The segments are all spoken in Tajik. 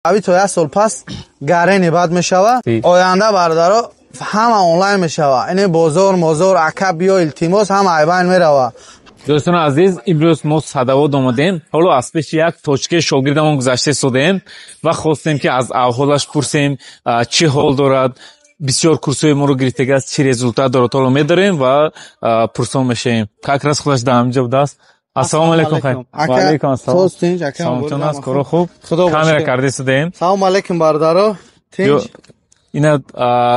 Авито як сол пас гарени бад мешава. Оянда, бародаро, ҳама онлайн мешава. Ине бозор мозор, ака, биё, илтимос, ҳама айбайн мерава. Дӯстони азиз, имрӯз мо Садовод омадем. Ҳоло аз пеши як точкаи шогирдамон гузашта истодаем ва хостем, ки аз аҳволаш пурсем, чӣ ҳол дорад, бисёр курсҳои моро гирифтагааст, чӣ результат дорад. Ҳоло медорем ва пурсон мешавем. Как раз худаш дар ҳаминҷо будааст. Ассалому алайкум. Ва алайкум ассалом. Саломатон аст, коро хуб? Камера карда истодаем. Салому алайкум, бародаро, тинҷ. Ина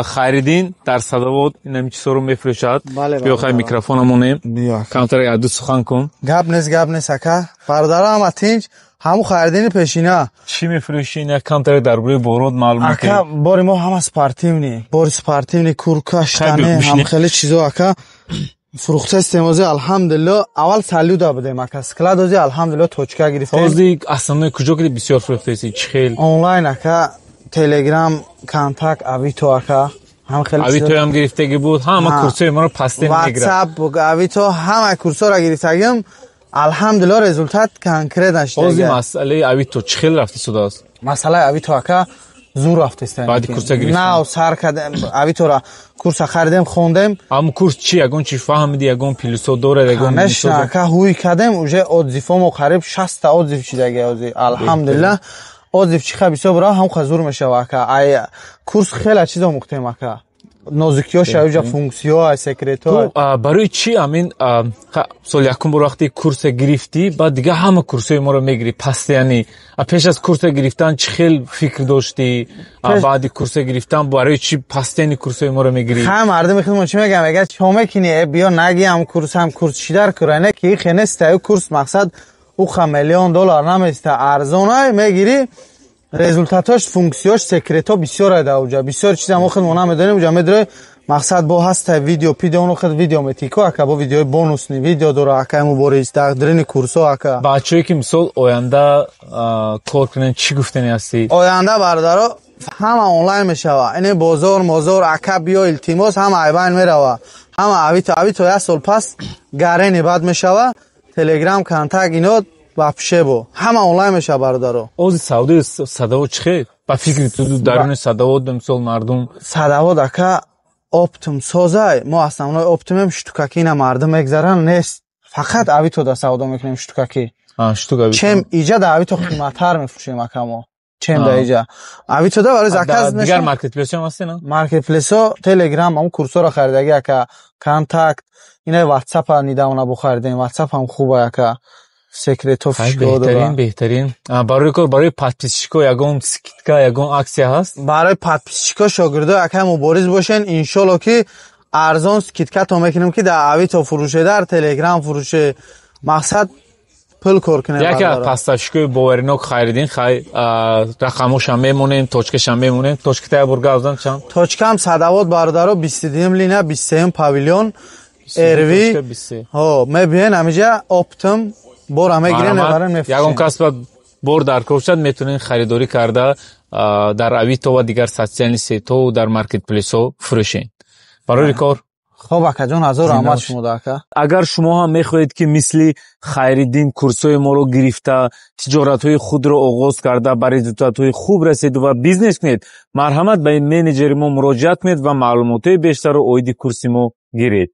Хайриддин дар Садовод инами чизҳоро мефурӯшад. Биё, хай, микрофона монем, камтар яду сухан кун. Гап нест, гап нест, ака. Бародаро, ҳама тинҷ? Ҳамун Хайриддини пешина. Чӣ мефурӯшӣ? Ина камтаре дар бораи борот маълумот. Ака, бори мо ҳама спортивный, бори спортивный, куртка, штаны, ҳам хеле чизо, ака, фурӯхтастем. Ози, алҳамдулилло, аввал Салюда будем, ака, склад, ози, алҳамдулилло, точка гирифтем. Ози основной куҷо ки бисёр фурӯхтаси, чӣ хел? Онлайн, ака, Телеграм, Контакт, Авито, ака, ҳам хеле. Авитоям гирифтагӣ буд, ҳама курсҳои моро пастен мегирад. Ватсап, Авито, ҳама курсҳоро гирифтагим, алҳамдулилло, результат конкретно. Ози масъалаи Авито чӣ хел рафта истодааст? Масъалаи Авито, ака, зур рафтеста. Баъди курса гирифтан? Нав сар кардем, Авитора курса харидем, хондем. Ҳамн курс чӣ, ягон чи фаҳмиди, ягон плюсо дорад, ягон? Конечно, ака, ҳуй кардем, уже отзыв омо қариб 60-та отзыв шидаги ози, алҳамдулилла. Отзыв чӣ ха бисёр бара, ҳам ха зур мешава, ака. Ай курс хеле чиз омӯхтем, ака, нозукиёша, уҷа функсиё, секрето. Барои чӣ ҳамин соли якум бор вақте курса гирифтӣ, баъд дига ҳама курсҳои моро мегирӣ постоянно? Пеш аз курса гирифтан чӣ хел фикр доштӣ? Баъди курса гирифтан барои чӣ постоянно курсҳои моро мегирӣ? Ха, мардуми худмон чӣ мегӯям, мегӯяд: «Чо мекунӣ? Биё, наги ҳам курс, ҳам курс чӣ дар кура?» Не ки хе неста, курс мақсад уха миллион доллар наместа, арзонай мегирӣ, результатош, функсияш, секретҳо бисёр дар уҷа, бисёр чиза мо худмон намедонем. Уҷа медрои, мақсад, бо ҳаста видео пидео, оно худ видео метико, ака, бо видеои бонусный видео дора, ака, Мубориз, дар дарини курсо, ака. Бачаҳое ки, мисол, оянда кор кунанд, чӣ гуфтани ҳастӣ? Оянда, бародаро, ҳама онлайн мешава. Ине бозор мозор, ака, биё, илтимос, ҳама айбайн мерава, ҳама Авито. Авито як сол пас гарени бад мешава. Телеграм, Контакт, ино вообще бо ҳама онлайн мешава, бародаро. Ози савдои Садовод чӣ хел, ба фикри ту, даруни Садовод, мисол, мардум? Садовод, ака, оптом созай, мо основной оптомем, штукаки ина мардум мегзаранд, нест, фақат Авито да савдо мекунем штукаки. Чем иҷа да Авито қиматтар мефурӯшем, ака, мо, чем да иҷа Авито да барои заказ. Дигар маркетплейсҳо ҳастен? Маркетплейсҳо Телеграм, ам курсҳоро харидаги, ака, Контакт, ина Ватсапа недавно бухаридем, Ватсап ҳам хуба, ака, секретҳо. Беҳтарин, беҳтарин. Барои кор, барои подписчико ягон скидка, ягон акция ҳаст? Барои подписчико, шогирдо, ака Мубориз бошен, иншолло, ки арзон скидка то мекунем, ки дар Авито фурӯше, дар Телеграм фурӯше, мақсад, пул кор кунем. Яке аз поставщикои боваринок Хайриддин. Хай, рақамошам мемонем, точкашам мемонем. Точката як бор гап зан, чанд? Точкам Садовод, бародаро, 22-юм линия, 23-юм павильон, эрви ҳо. Мебиен ҳамиҷа, оптом бора мегирем, мебарем, мефурӯшем. Ягон кас бор дар кор шад, метавонед харидорӣ карда, дар Авито ва дигар социальный сетьҳо, дар маркетплейсҳо фурӯшед. Барори кор. Хоб, акаҷон, ҳазор раҳмат шумо, ака. Агар шумо ҳам мехоҳед, ки мисли Хайриддин курсҳои моро гирифта, тиҷоратҳои худро оғоз карда, ба результатҳои хуб раседу ва бизнес кунед, марҳамат, ба ин менеҷери мо муроҷиат кунед ва маълумотҳои бештарро оиди курси мо гиред.